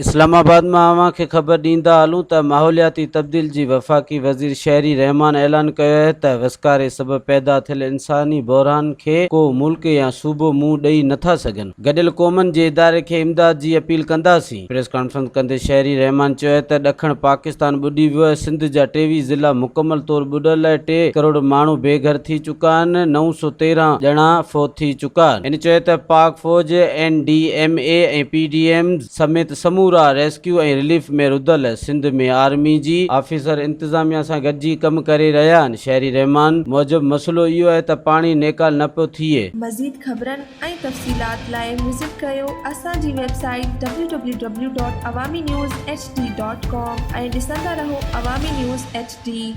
اسلام آباد مان اوهان کي خبر ڏيندا هلون ته ماحولياتي تبديل جي وفاقي وزير شيري رحمان اعلان ڪيو آهي ته وسڪاري سبب پيدا ٿيل انساني بحران کي ڪو ملڪ يا صوبو منهن ڏئي نٿا سگهن، گڏيل قومن جي اداري کي امداد جي اپيل ڪنداسين. پريس ڪانفرنس ڪندي شيري رحمان چيو آهي ته ڏکڻ پاڪستان ٻڏي ويو آهي، سنڌ جا 23 ضلعا مڪمل طور ٻڏل آهي، ٽي ڪروڙ ماڻهو بي گهر ٿي چڪا آهن، 913 ڄڻا فوت ٿي چڪا آهن. هن چيو ته پاڪ فوج، N D M A ۽ P D Ms سميت سمورا ريسڪيو ۽ رليف ۾ رڌل سنڌ ۾ آرمي جي آفيسر انتظاميا سان گڏجي ڪم ڪري رهيا آهن. شيري رحمان موجب مسئلو اهو آهي ته پاڻي نيڪال نه پيو ٿئي. مزيد خبرن ۽ تفصيلات لاء وزٽ ڪريو اسان جي website W W W dot Awami news H D dot com ۽ ڏسندا رهو عوامي نيوز ايڇ ڊي.